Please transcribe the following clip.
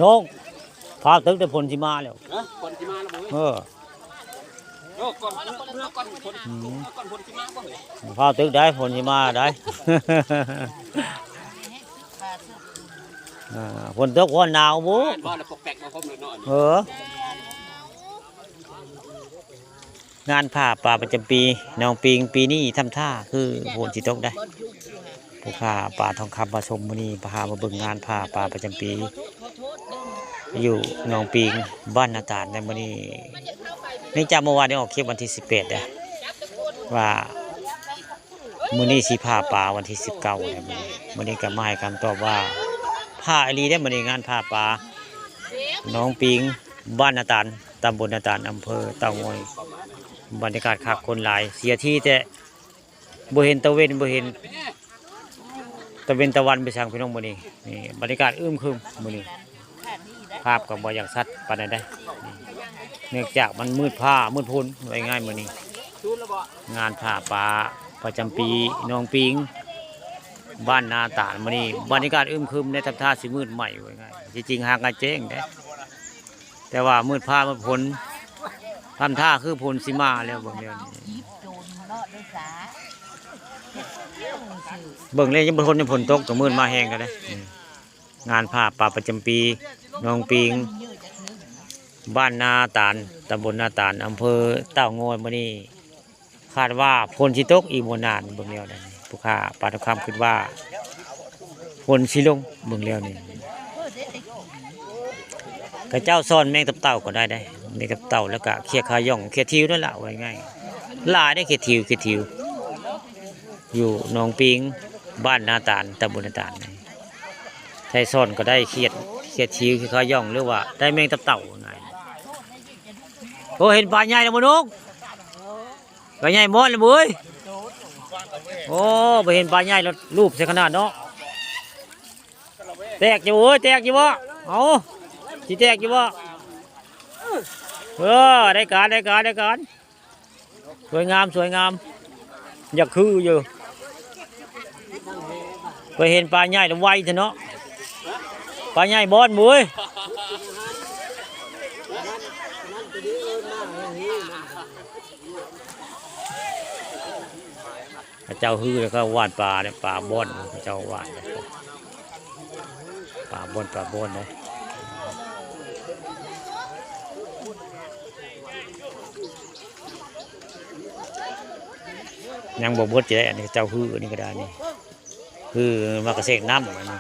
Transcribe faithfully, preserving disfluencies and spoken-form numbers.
นก ฟ้าวตึกได้ ฝนสิมาแล้ว ฮะ ฝนสิมาแล้วบ่เฮ้ย เออ โอ้ ก่อน เมื่อก่อนฝน อืม เมื่อก่อนฝนสิมาบ่เฮ้ย ฟ้าวตึกได้ ฝนสิมาได้ อ่า ฝนตก ฝนหนาวบุ ว่าแล้วปอกแปกมาครบเลยเนาะ เออ งานผ้าป่าประจำปีหนองปิง ปีนี้ทำท่าคือฝนสิตกได้ ผู้ค้าป่าทองคำมาชมมื้อนี้ พามาเบิ่งงานผ้าป่าประจำปี อยู่หนองปิง บ้านนาตาล ในมื้อนี้ เนื่องจากเมื่อวานนี้ออกคลิปวันที่สิบแปด นะ ว่า มื้อนี้สิผ้าป่าวันที่สิบเก้า นะ มื้อนี้ มื้อนี้ก็มาให้คำตอบว่า ผ้าอีหลีเด้อ มื้อนี้งานผ้าป่า หนองปิง บ้านนาตาล ตำบลนาตาล อำเภอเต่างอย บรรยากาศคัก คนหลาย เสียทีแต่บ่เห็นตะเว็น บ่เห็นตะเว็นตะวันไปสั่ง พี่น้อง มื้อนี้ นี่ บรรยากาศอึมครึมมื้อนี้ ภาพก็บ่อยากชัดปานใดเด้ นี่ เนื่องจากมันมืดฟ้ามืดฝน ว่าง่ายมื้อนี้ งานผ้าป่าประจำปีหนองปิง บ้านนาตาล มื้อนี้บรรยากาศอึมครึม ในทำท่าสิมืดใหม่ ว่าง่าย ที่จริงหากะแจ้งเด้ แต่ว่ามืดฟ้ามืดฝน ทำท่าคือฝนสิมาแล้ว เบิ่งแล้วนี่ เบิ่งแล้วยังบ่ทน ยังฝนตก ก็มืดมาแฮงก็ได้ อืม งานผ้าป่าประจำปีหนองปิง บ้านนาตาล ตำบลนาตาล อำเภอเต่างอย มื้อนี้ คาดว่าฝนสิตกอีกบ่นาน เบิ่งแล้วนั่น ผู้ค้าป่าทองคำคิดว่าฝนสิลง เบิ่งแล้วนี่ เขาเจ้าซ่อนแมงตับเต่าก็ได้เด้ แมงตับเต่า แล้วก็เขียดขายอง เขียดถิวนั่นล่ะ ว่าง่าย หลายเด้ เขียดถิว เขียดถิว อยู่หนองปิง บ้านนาตาล ตำบลนาตาล ไทยซ่อนก็ได้เขียด เขียดถิว เขียดขายอง หรือว่าได้แมงตับเต่า ว่าง่าย โอ้ เห็นปลาใหญ่แล้วบ่นก ปลาใหญ่มอดเลยบุ้ย โอ้ ไปเห็นปลาใหญ่แล้วลูบใส่ขนาดเนาะ แตกอยู่เว้ย แตกอยู่บ่ เอา สิแตกอยู่บ่ เออ ได้การ ได้การ ได้การ สวยงาม สวยงาม อยากคืออยู่ ไปเห็นปลาใหญ่แล้วไวแท้เนาะ ปลาใหญ่บอนบุ้ย เขาเจ้าฮือแล้วก็หว่านปลาเนี่ย ปลาบ่อน เขาเจ้าหว่าน ปลาบ่อน ปลาบ่อนเลย ยังบ่เบิดอยู่เด้ อันนี้เขาเจ้าฮือ อันนี้ก็ได้นี่ ฮือมากระเซกน้ำอันนี้